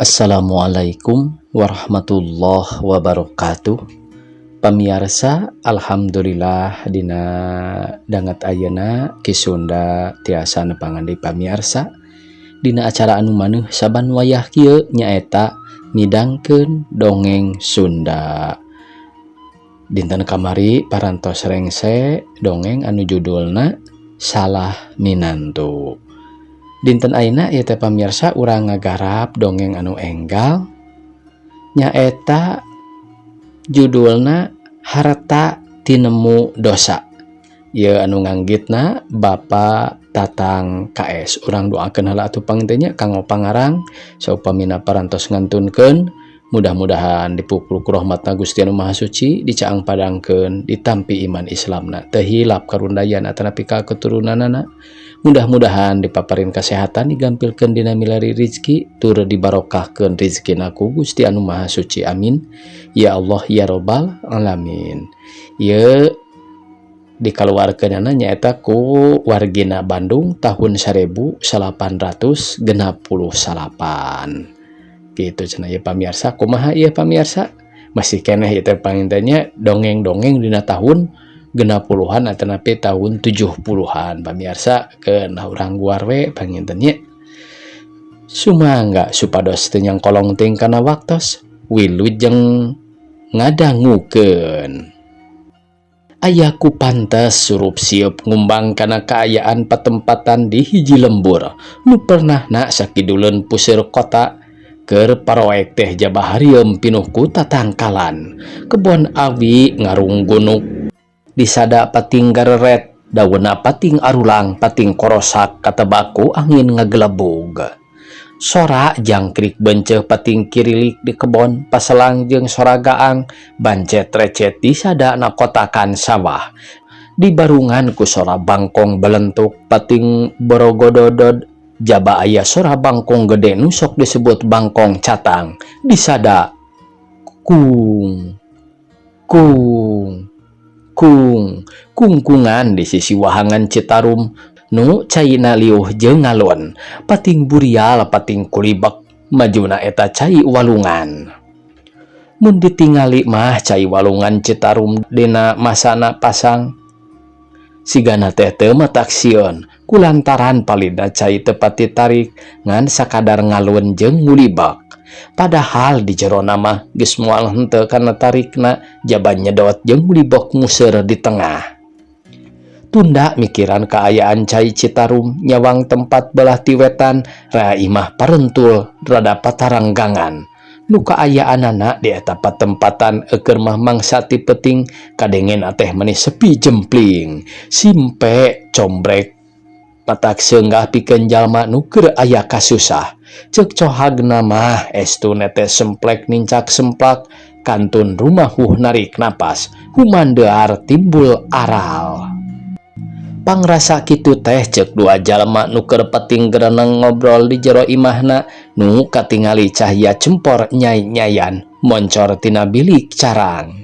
Assalamualaikum warahmatullahi wabarakatuh. Pamiarsa, Alhamdulillah dina danget ayeuna Ki Sunda tiasa nepangan deui pamiarsa dina acara anu maneuh saban wayah kieu, nyaeta midangkeun dongeng Sunda. Dinten kamari parantos rengse dongeng anu judulna Salah Minantu. Dinten ayeuna ieu teh, pamirsa, urang ngagarap dongeng anu enggal, nyaeta judulna Harta Tinemu Dosa. Ieu anu nganggitna Bapak Tatang KS. Urang doakeun heula atuh panginten nya kanggo pangarang, saupamina parantos ngantunkeun, mudah-mudahan dipupuk rahmatna Gusti Anu Maha Suci, dicaang padangkeun, ditampi iman Islamna, teu hilap karundayan atanapi ka keturunanana, mudah-mudahan dipaparin kesehatan, digampilkeun dina milari rizki, tur dibarokahkeun rizkina ku Gusti Anu Maha Suci. Amin ya Allah ya Robbal Alamin. Ieu dikaluarkeunana nyaeta ku wargina Bandung tahun 1869 gitu cenah ya. Pamirsa, kumaha ieu, pamirsa? Masih keneh ieu teh panginten nya dongeng-dongeng dina tahun 60-an atanapi tahun 70-an. Pamirsa, keun urang guar we panginten nya. Sumangga supados teu nyangkolong teuing kana waktos, wilujeng ngadangukeun. Aya ku pantes surup sieup ngumbang kana kaayaan patempatan di hiji lembur nu pernahna sakiduleun puseur kota. Keur paroek teh jaba harieum pinuh ku tatangkalan, kebon awi ngarunggunuk disada pating gareret, daunna pating arulang pating korosak katebak ku angin ngagelebug. Sora jangkrik benceuh pating kirilik di kebon paselang jeung sora gaang bancet recet disada na kotakan sawah, dibarungan ku sora bangkong belentuk pating borogododod, jaba aya sora bangkong gede nu sok disebut bangkong catang disada kung kung kung kungkungan di sisi wahangan Citarum nu caina liuh jeung ngalun pating burial pating kulibek majuna eta cai walungan. Mun ditingali mah cai walungan Citarum dina masana pasang sigana teh teu matak sieun kulantaran palidna cai teu pati tarik, ngan sakadar ngalun jeung ngulibak. Padahal di jerona mah geus moal henteu kana tarikna, jaba nyedot jeung ngulibak museur di tengah. Tunda mikiran kaayaan cai Citarum, nyawang tempat belah ti wetan rea imah parentul rada pataranggangan nu kaayaanana di eta patempatan. Eukeur mah mangsa ti peuting kadengena teh meni sepi jempling, simpe combrek, matak seunggah pikeun jalma nu keur aya kasusah. Ceuk cohagna mah estu netes semplek nincak semplak, kantun rumahuh narik napas, humandear timbul aral. Pangrasa kitu teh ceuk dua jalma nu keur peuting gereneng ngobrol di jero imahna nu katingali cahya cempor nyai-nyayan moncor tina bilik carang.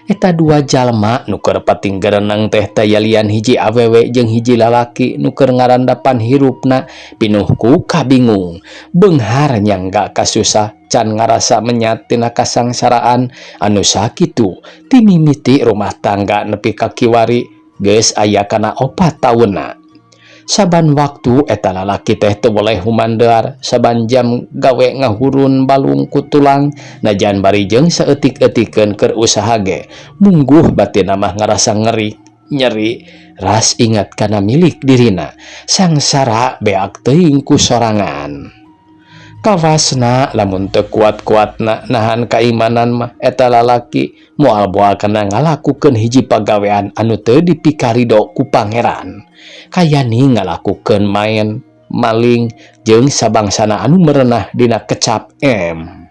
Eta dua jalma nu keur peuting gereneng teh taya lian hiji awewe jeung hiji lalaki nu keur ngarandapan hirupna pinuh ku kabingung, beunghar nyangga kasusah, can ngarasa menyat tina kasangsaraan anu sakitu. Ti mimiti rumah tangga nepi ka kiwari geus aya kana 4 taunna. Saban waktu eta lalaki teh teu boleh humandear, saban jam gawe ngahurun balung ku tulang. Najan bari jeung saeutik-eutikeun keur usaha ge, mungguh batinna mah ngarasa ngeri nyeri, ras ingat kana milik dirina sangsara beak teuing ku sorangan. Kawasna lamun teu kuat-kuatna nahan kaimanan mah eta lalaki moal boal kana ngalakukeun hiji pagawean anu teu dipikarido ku Pangeran, kayani ngalakukeun maen maling jeung sabangsana anu merenah dina kecap M.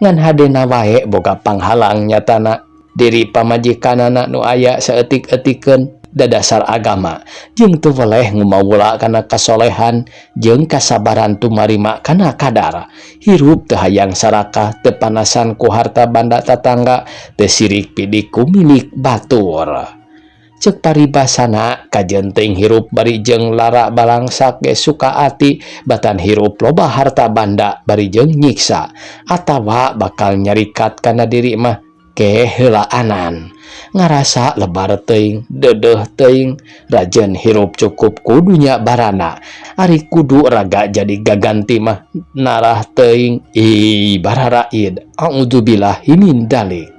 Ngan hadena wae boga panghalang, nyatana diri pamajikanana nu aya saeutik-eutikeun dadasar agama jeung teu weleh ngumawula kana kasolehan jeung kasabaran tumarima kana kadar hirup. Teu hayang sarakah, teu panasan ku harta banda tatangga, teu sirik pidik ku milik batur. Cek paribasana kajeun teuing hirup bari jeung lara balangsak ge suka ati batan hirup loba harta banda bari jeung nyiksa atawa bakal nyarikat kana diri mah ke heulaanan. Ngarasa lebar teuing, deudeuh teuing, rajeun hirup cukup ku dunya barana. Ari kudu raga jadi gaganti mah narah teuing ih bararaid. A'udzubillahi min dalik.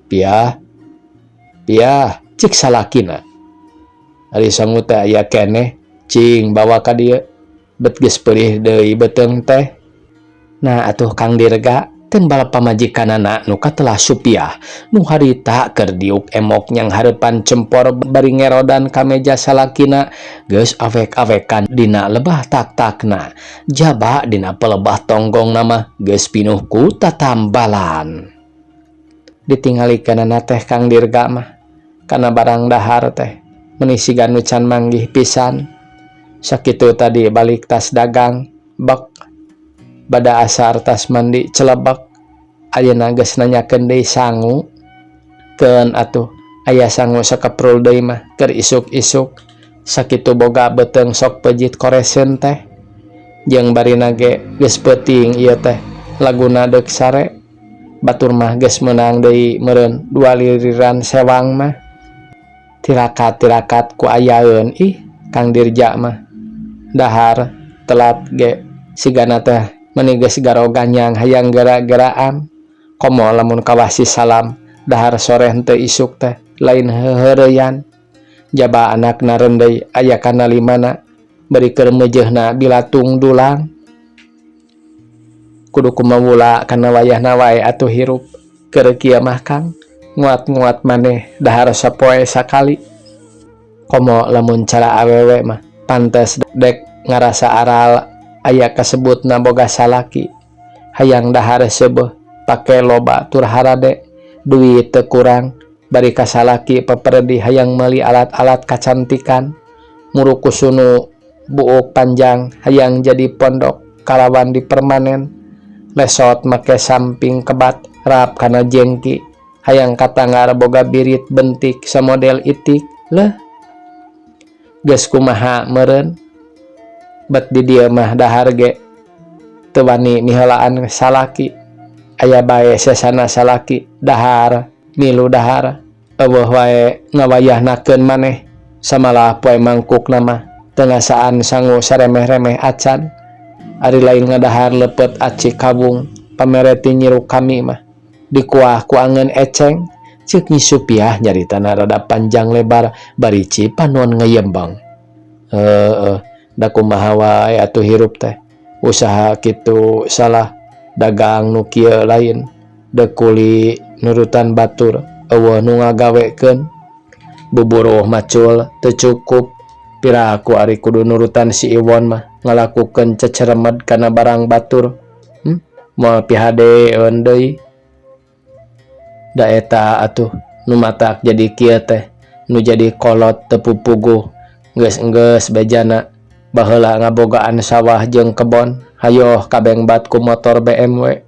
Piah Piah cik salakina. Ari sangu teh aya keneh cing bawa ka dieu bet geus peurih deui beuteung teh. Nah atuh Kang Dirga tembal pamajikanana nu katelah Supiah nu harita keur diuk emok nyang hareupan cempor bari ngerodan ka meja salakina geus awek-awekan dina lebah tak-takna jaba dina pelebah tonggongna mah geus pinuh ku tatambalan. Ditingalikeunana teh Kang Dirga mah kana barang dahar teh meuni siga nu can manggih pisan. Sakitu tadi balik tas dagang bek bada asar tas mandi celebek ayeuna geus nanyakeun deui sangu. Keun atuh aya sangu sakeprul deui mah keur isuk-isuk sakitu boga beuteung sok pejit koreseun teh. Jeung barina ge geus peuting ieu teh laguna deuk sare. Batur mah geus meunang deui meureun dua liriran sewang mah. Tirakat-tirakat ku ayaeun ih Kang Dirja mah. Dahar telat ge sigana teh meuni geus garoganyang hayang gera-geraan. Komo lamun kawasi salam dahar sore henteu isuk teh lain heuheureyan. Jaba anakna reundeuy aya kana limana bari keur meujeuhna bilatung dulang. Kudu kumawula kana wayahna wae atuh hirup. Keur kieu mah Kang nguat-nguat maneh dahar sapoe sakali. Komo lamun cara awewe mah pantes dek ngarasa aral aya kasebutna boga salaki. Hayang dahar seubeuh pake loba tur harade duit teu kurang bari ka salaki peperdi hayang meuli alat-alat kacantikan. Murukusunu buuk panjang hayang jadi pondok kalawan dipermanen. Lesot make samping kebat rap kana jengki hayang katanggar boga birit bentik samodel itik leh. Geus kumaha meureun bet di dieu mah dahar ge teu wani miheulaan salaki. Aya bae sesana salaki dahar milu dahar eueuh wae ngawayahnakeun maneh samalah poe mangkukna mah teu ngasaan sangu saremeh-remeh acan. Ari lain ngadahar leupeut aci kawung pamereti nyiru kami mah dikuah ku angeun eceng. Ceuk Nyi Supiah nyaritana rada panjang lebar bari cipanon ngeyembang. Heueuh da kumaha wae atuh hirup teh usaha kitu salah dagang nu kieu lain deuk kuli nurutan batur eueuh nu ngagawekeun buburuh macul teu cukup piraku ari kudu nurutan si Iwon mah ngalakukeun ceceremed kana barang batur. Moal pihadeeun deui da eta atuh nu matak jadi kieu teh nu jadi kolot teu pupuguh geus-enggeus bejana baheula ngabogaan sawah jeung kebon hayoh kabengbat ku motor BMW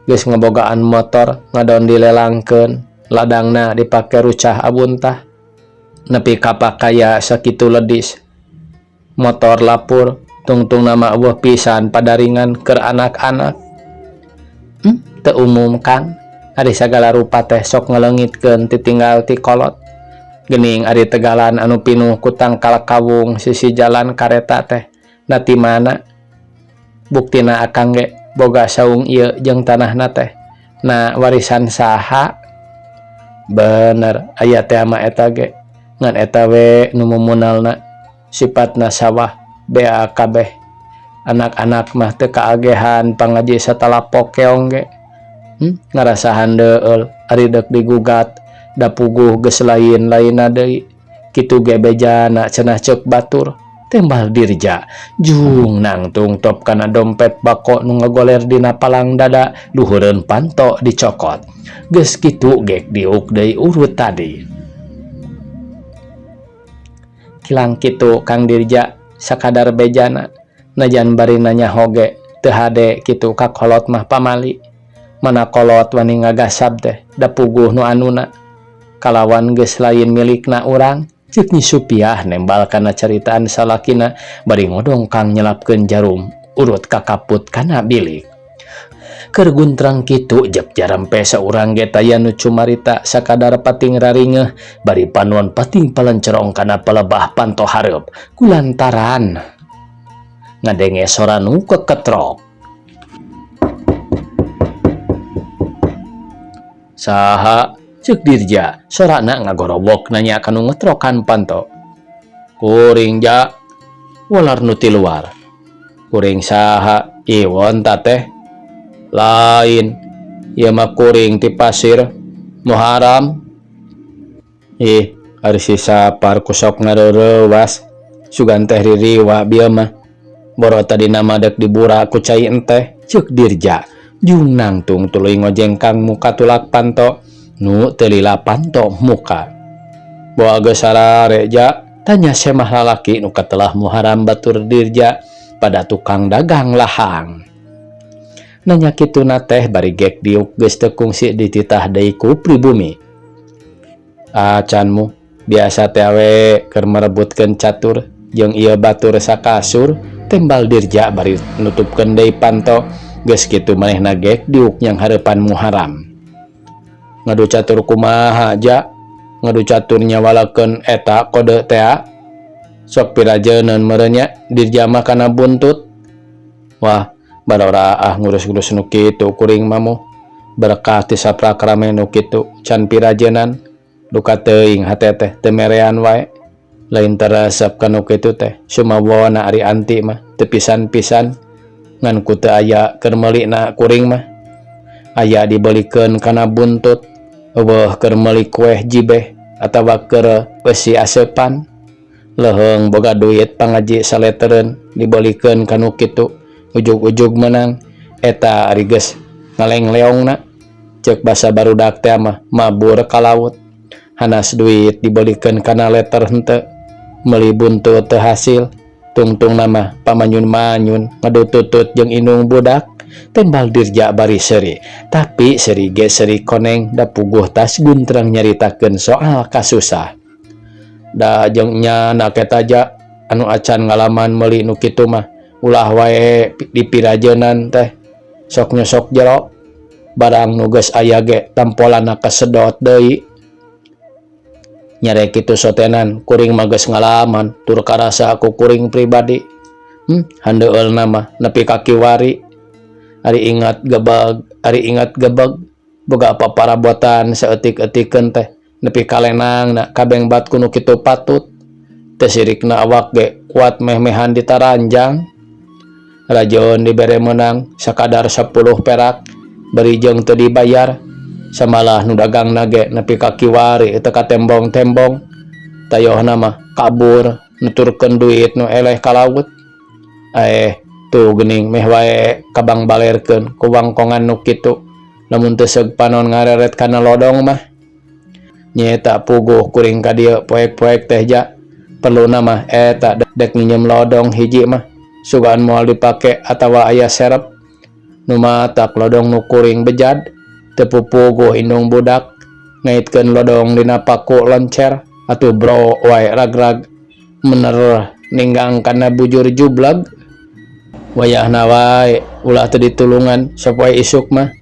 geus ngabogaan motor ngadon dilelangkeun ladangna dipake rucah abuntah nepi ka pakaya sakitu ledis motor lapur tungtungna mah eueuh pisan padaringan keur anak-anak. Teu umum Kang ari sagala rupa teh sok ngaleungitkeun titinggal ti kolot. Geuning ari tegalan anu pinuh ku tangkal kawung sisi jalan kareta teh na ti mana buktina akang ge boga saung ieu jeung tanahna teh na warisan saha. Bener aya teh mah eta ge ngan eta we nu mumunalna sifatna sawah bea kabeh anak-anak mah teu kaagehan pangaji satalapok keong ge. Ngarasa handeueul ari deuk digugat da puguh geus lain-lainna deui kitu ge bejana cenah ceuk batur. Tembal Dirja jung nangtung top kana dompet bako nu ngagoler dina palang dada luhureun panto dicokot geus kitu gek diuk deui urut tadi. Kilang kitu Kang Dirja sakadar bejana najan bari nanya hoge teu hade kitu ka kolot mah pamali mana kolot wani ngagasab teh da puguh nu anuna. Kalawan geus lain milikna urang, ceuk Nyi Supiah nembal kana caritaan salakina bari ngodongkang nyelapkeun jarum urut kakaput kana bilik. Keur guntrang kitu jep jarempe saurang ge taya nu cumarita sakadar pating raringeuh bari panon pating palencerong kana palebah panto hareup kulantaran ngadenge sora nu keketrok. Saha? Ceuk Dirja, sorana ngagorowok nanya ka nu ngetrokan panto. Kuring ja, walar nu ti luar. Kuring saha? Iwon ta teh? Lain, ieu mah kuring ti pasir Muharam. Ih, ari si Sapar ku sok ngareurewas, sugan teh ririwa bieu mah. Boro tadina mah deuk dibura ku cai enteh, ceuk Dirja. Jung nangtung tuluy ngojengkang muka tulak panto, nu teu lila panto muka. Boa geus sarare ja? Tanya semah lalaki nu katelah Muharam batur Dirja pada tukang dagang lahang. Nanya kituna teh bari gek diuk geus teu kungsi dititah deui ku pribumi. Acan mu, biasa teh awe keur merebutkeun catur jeung ieu batur sakasur, tembal Dirja bari nutupkeun deui panto, geus kitu manehna gek diuk nyang hareupan Muharam. Ngadu catur kumaha ja? Ngadu catur nyawalakeun eta kode tea? Sok pirajeuneun meureun nya Dirja mah kana buntut. Wah, barora ah ngurus-ngurus nu kitu kuring mah muh. Berkah ti saprak rame nu kitu can pirajeunan. Duka teuing hate teh teu merean wae. Lain teresep ka nu kitu teh, sumawona ari anti mah teu pisan-pisan ngan ku teu aya keur meulina kuring mah. Aya dibelikeun kana buntut, eueuh keur meuli kueh jibeh atawa keur beusi aseupan. Leuheung boga duit pangaji saletereun dibelikeun ka nu kitu, ujug-ujug meunang eta ari geus ngalengleongna. Ceuk basa barudak teh mah mabur ka laut. Hanas duit dibelikeun kana leter henteu, meuli buntut teu hasil, tungtungna mah pamanyun-manyun ngadututut jeung indung budak. Tembal Dirja bari seuri, tapi seuri ge seuri koneng da puguh tas guntrang nyaritakeun soal kasusah. Da jeung nyana eta ja anu acan ngalaman meuli nu kitu mah ulah wae dipirajeunan teh sok nyosok jero barang nu geus aya ge tampolana kasedot deui. Nyare kitu sotenan kuring mah geus ngalaman tur karasa ku kuring pribadi. Handeueulna mah nepi ka kiwari. Ari ingat gebeg, ari ingat gebeg boga paparabotan saeutik-eutikeun teh nepi ka lenangna kabeng bat ku nu kitu patut. Teu sirikna awak ge kuat meh-mehan ditaranjang. Rajeun dibere meunang sakadar 10 perak bari jeung teu dibayar. Samalah nu dagangna ge nepi ka kiwari teu katembong-tembong. Tayohna mah kabur nuturkeun duit nu eleh ka laut. Tuh geuning meh wae kabang balerkeun ku wangkongan nu kitu. Lamun teu seug panon ngareret kana lodong mah. Nyaeta puguh kuring ka dieu poek-poek teh ja. Perluna mah eta dek nginjem lodong hiji mah. Sugan moal dipake atawa aya serep. Nu matak lodong nu kuring bejad. Teu pupuguh indung budak. Ngaitkeun lodong dina paku loncer. Atuh bro wae rag-rag. Mener ninggang kana bujur jubleg. Wayahna wae ulah teu ditulungan sapoe isuk mah.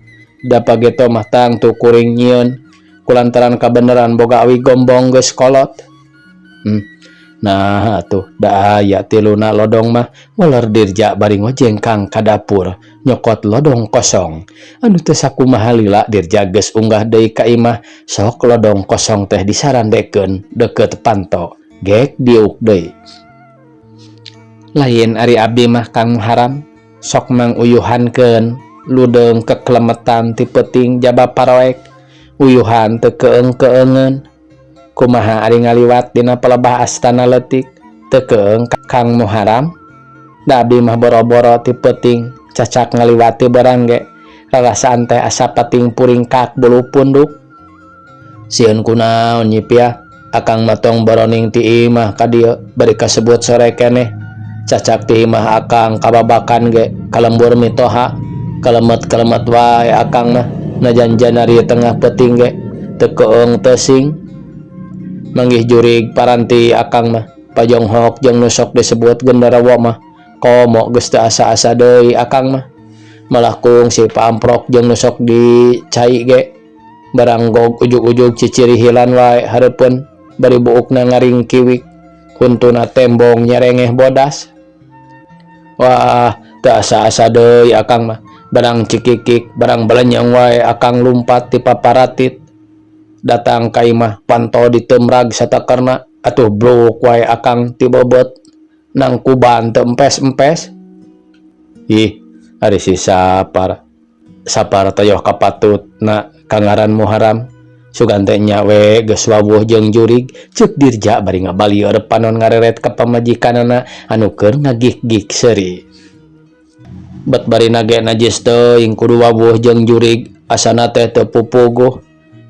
Da pageto mah tangtu kuring nyieun kulantaran kabeneran boga awi gombong geus kolot. Nah atuh da aya tiluna lodong mah waler Dirja bari ngojengkang ka dapur nyokot lodong kosong. Anu teu sakumaha lila Dirja geus unggah deui ka imah sok lodong kosong teh disarandekeun deukeut panto gek diuk deui. Lain ari abdi mah Kang Muharam sok manguyuhankeun ludeung kekelemetan ti peuting jaba paroek uyuhan teu keung-keungeun. Kumaha ari ngaliwat dina palebah astana leutik teu keung Kang Muharam. Da abdi mah boro-boro ti peuting cacak ngaliwati barang ge rarasaan teh asa pating puringkak bulu punduk. Sieun kunaon Nyi Piah akang mah tong boroning ti imah ka dieu bari kasebut sore keneh. Cacak ti imah akang kababakan ge kalembur mitoha kelemet-kelemet wae akang mah najan janari tengah peuting ge teu keung teu sing. Manggih jurig paranti akang mah pajonghok jeung nu sok disebut genderuwo mah komo geus teu asa-asa deui akang mah. Malah kungsi paamprok jeung nu sok dicai ge baranggog ujug-ujug cicirihilan wae hareupeun bari buukna ngaringkiwik huntuna tembong nyerengeh bodas. Wah, teu asa-asa deui akang mah barang cikikik barang belenyeng wae akang lumpat ti paparatit datang ka imah panto ditemrag satakerna atuh bruk wae akang ti beubeut nangkuban teu empes-empes. Ih, ari si Sapar Sapar toyoh kapatutna ka ngaran Muharam sugan teh nya we geus wawuh jeung jurig, ceuk Dirja bari ngabalieur panon ngareret ka pamajikanana anu keur ngagik-gik seuri. Bet barina ge najis teuing kudu wawuh jeung jurig, asana teh teu pupuguh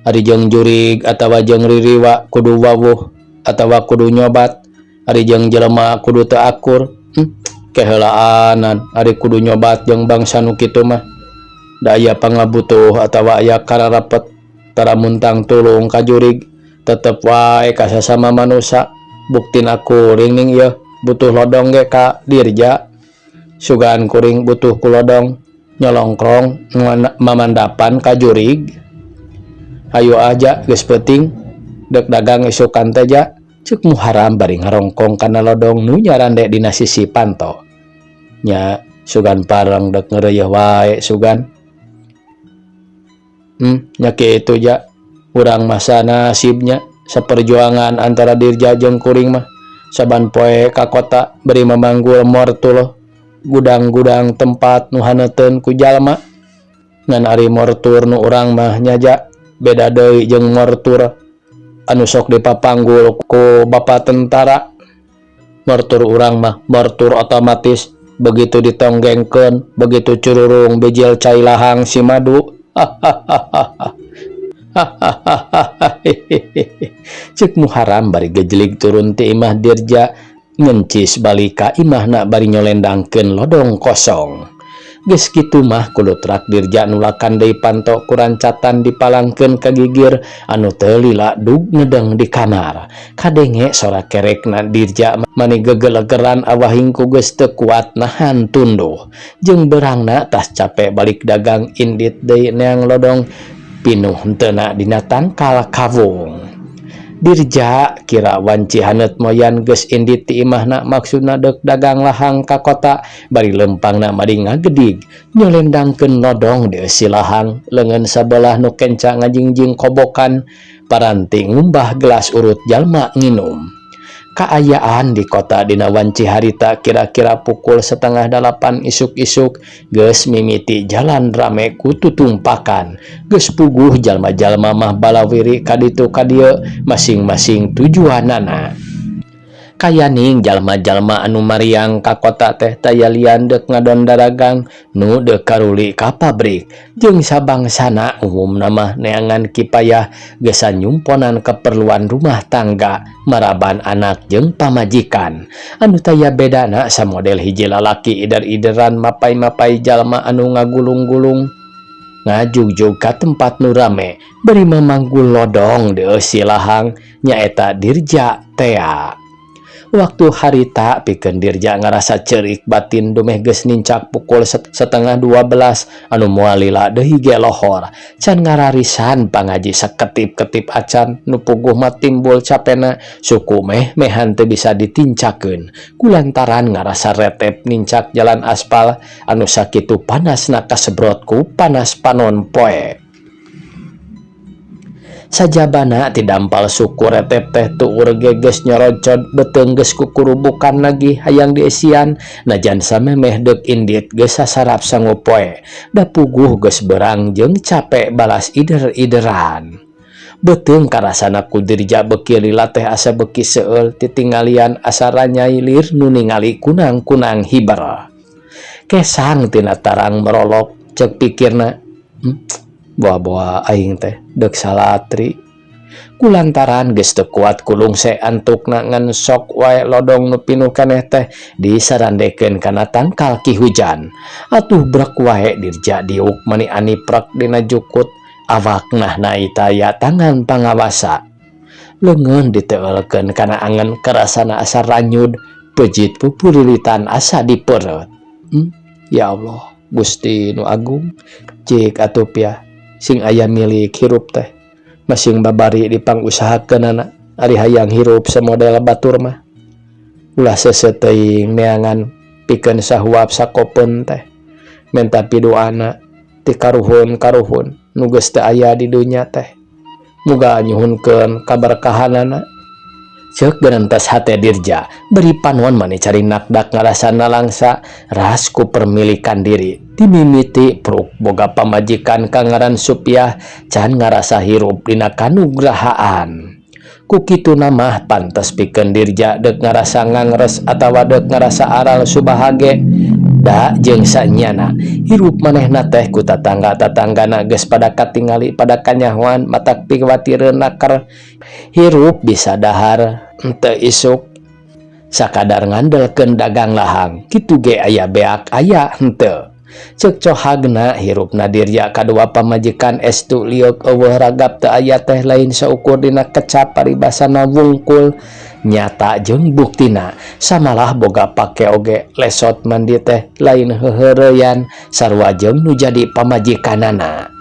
ari jeung jurig atawa jeung ririwa kudu wawuh atawa kudu nyobat, ari jeung jelema kudu teu akur. Keheulaanan ari kudu nyobat jeung bangsa nu kitu mah, da aya pangabutuh atawa aya kararapet tara muntang tulung ka jurig tetep wae ka sasama manusa. Buktina kuring ning ieu butuh lodong ge ka Dirja, sugan kuring butuh ku lodong nyolongkrong mamandapan ka jurig. Hayu aja, geus peuting deuk dagang isukan teh ja, ceuk Muharam bari ngarongkong kana lodong nu nyarande dina sisi panto. Nya, sugan pareng deuk ngeureuyeuh wae sugan. Nya kitu ja, urang masa nasibnya saperjuangan antara Dirja jeung kuring mah saban poe ka kota bari mamanggul mortul gudang-gudang tempat nu haneuteun ku jalma. Ngan ari mortur nu urang mah nyaja beda deui jeung mortur anu sok dipapanggul ku bapa tentara. Mortur urang mah mortur otomatis, begitu ditonggengkeun begitu cururung bijil cai lahang si madu. Hahaha, ceuk Muharam bari gejlig turun ti imah Dirja ngencis balik ka imahna bari nyolendangkeun lodong kosong. Geus kitu mah kulutrak Dirja nulakan deui panto ku rancatan dipalangkeun ka gigir anu teu lila dug ngedeng di kamar. Kadenge sora kerekna Dirja mani gegelegeran awahing ku geus teu kuat nahan tunduh. Jeung beurangna tas cape balik dagang indit deui neang lodong pinuh henteuna dina tangkal kawung. Dirja kira wanci haneut moyan geus indit ti imahna maksudna deuk dagang lahang ka kota bari leumpangna madi ngagedig nyolendangkeun lodong dieusi lahang leungeun sabelah nu kenca ngajingjing kobokan paranti ngumbah gelas urut jalma nginum. Kaayaan di kota dina wanci harita kira-kira pukul setengah dalapan isuk-isuk geus mimiti jalan rame ku tutumpakan. Geus puguh jalma-jalma mah balawiri ka ditu ka dieu masing-masing tujuanana. Kayaning jalma-jalma anu mariang ka kota teh taya lian deuk ngadon daragang nu deuk karuli ka pabrik jeung sabangsana umumna mah neangan kipayah gesan nyumponan keperluan rumah tangga maraban anak jeung pamajikan. Anu taya bedana samodel hiji lalaki ider-ideran mapai-mapai jalma anu ngagulung-gulung ngajugjug ka tempat nu rame bari mamanggul lodong dieusi lahang nyaeta Dirja tea. Waktu harita pikeun Dirja ngarasa ceurik batin dumeh geus nincak pukul setengah 12 anu moal lila deui ge lohor can ngararisan pangaji saketip-ketip acan nu puguh mah timbul capena suku meh mehan teu bisa ditincakeun kulantaran ngarasa retep nincak jalan aspal anu sakitu panasna kasebrot ku panas panon poe. Sajabana ti dampal suku retep teh tuur ge geus nyorocod beuteung geus kukurubukan lagi hayang dieusian najan samemeh deuk indit geus sasarap sangu poe da puguh geus beurang jeung cape balas ider-ideran. Beuteung karasana ku Dirja beuki lila teh asa beuki seueul titinggalian asa ranyai lir nu ningali kunang-kunang hiber. Kesang tina tarang merolok ceuk pikirna, boa-boa aing teh deuk salatri. Kulantaran geus teu kuat kulungse antukna ngan sok wae lodong nu pinuh keneh teh disarandekeun kana tangkal ki hujan. Atuh brek wae Dirja diuk mani aniprek dina jukut awak nah naitaya tangan pangawasa. Leungeun diteulkeun kana angen karasana asa ranyud pejit pupurilitan asa dipeureut. Ya Allah Gusti nu Agung, cik atuh piah sing aya milik hirup teh masing babari dipangusahakeunana ari hayang hirup samodel batur mah ulah seuseuh teuing neangan pikeun sahuap sakopeun teh menta piduana ti karuhun-karuhun nu geus teu aya di dunya teh muga nyuhunkeun kaberkahanana. Ceuk gerentas hate Dirja beri panon mani carinakdak ngarasa nalangsa ras ku permilikan diri dimimiti pruk boga pamajikan kangaran Supiah can ngarasa hirup dina kanugrahaan. Ku kituna mah pantes pikeun Dirja deuk ngarasa ngangres atawa deuk ngarasa aral subahage da jeung sanyana hirup manehna teh ku tatangga-tatanggana geus pada katingali pada kanyahoan matak piwatireun naker hirup bisa dahar henteu isuk sakadar ngandelkeun dagang lahang kitu ge aya beak aya henteu. Ceuk cohagna hirupna Dirja kadua pamajikan estu lieuk eueuh ragap teu aya teh lain saukur dina kecap paribasana wungkul nyata jeung buktina samalah boga pake oge lesot mandi teh lain heuheureyan sarua jeung nu jadi pamajikanana.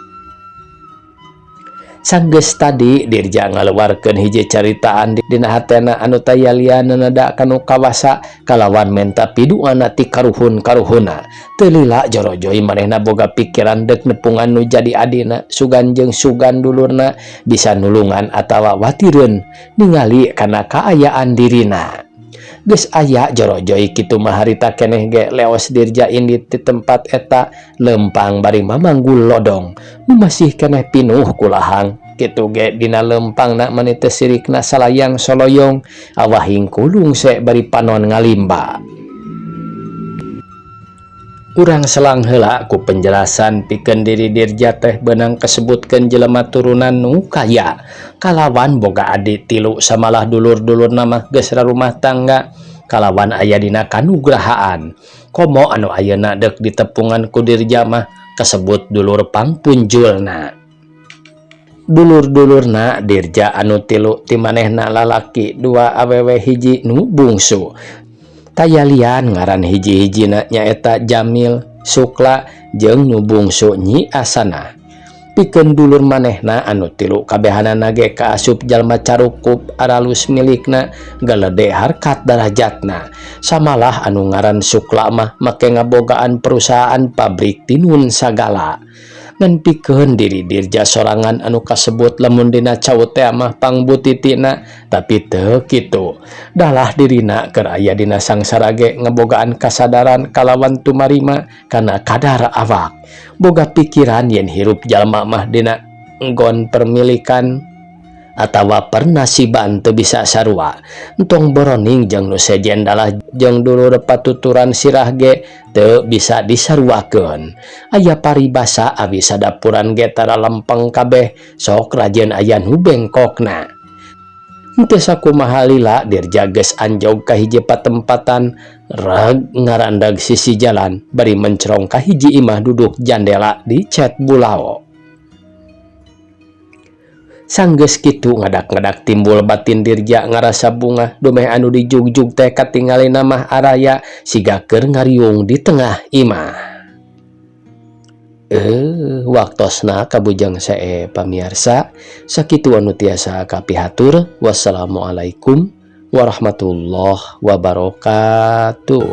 Sanggeus tadi Dirja ngaluarkeun hiji caritaan dina hatena anu taya lian nada kanu kawasa kalawan menta piduana ti karuhun-karuhunna. Teu lila jorojoi manehna boga pikiran deuk nepungan nu jadi adina sugan jeung sugan dulurna bisa nulungan atawa watireun ningali kana kaayaan dirina. Geus aya jorojoi kitu mah harita keneh ge leos Dirja indit ti tempat eta lempang bari mamanggul lodong nu masih keneh pinuh ku lahang kitu ge dina lempangna mani teu sirikna salayang soloyong awah hingkulung se bari panon ngalimba. Urang selang heula ku penjelasan pikeun diri Dirja teh beunang kasebutkeun jelema turunan nu kaya kalawan boga adi tilu samalah dulur-dulurna mah geus rarumah tangga kalawan aya dina kanugrahaan. Komo anu ayeuna deuk ditepungan ku Dirja mah kasebut dulur pangpunjulna. Dulur-dulurna Dirja anu tilu ti manehna lalaki dua awewe hiji nu bungsu. Taya lian ngaran hiji-hijina nyaeta Jamil, Sukla jeung nu bungsu Nyi Asanah. Pikeun dulur manehna anu tilu kabehanana ge kaasup jalma carukup aralus milikna galede harkat darajatna. Samalah anu ngaran Sukla mah make ngabogaan perusahaan pabrik tinun sagala. Ngan pikeun diri Dirja sorangan anu kasebut lamun dina cau teh mah pangbutitina tapi teu kitu. Dalah dirina keur aya dina sangsara ge ngebogaan kasadaran kalawan tumarima kana kadar awak. Boga pikiran yen hirup jalma mah dina nggon permilikan atawa pernasiban teu bisa sarua. Entong boroning jeung nu sejen dalah jeung dulur patuturan sirah ge teu bisa disaruakeun. Aya paribasa awi sadapuran ge tara lempeng kabeh sok rajin aya nu bengkokna. Henteu sakumaha lila Dirja geus anjog ka hiji patempatan reg ngarandag sisi jalan bari mencrong ka hiji imah duduk jandela di cet bulao. Sanggeus kitu ngadak-ngadak timbul batin Dirja ngarasa bungah dumeh anu dijugjug teh katingalina mah araya siga keur ngariung di tengah imah. Waktosna kabujang sae pamiarsa sakitu anu tiasa kapihatur. Wassalamualaikum warahmatullahi wabarakatuh.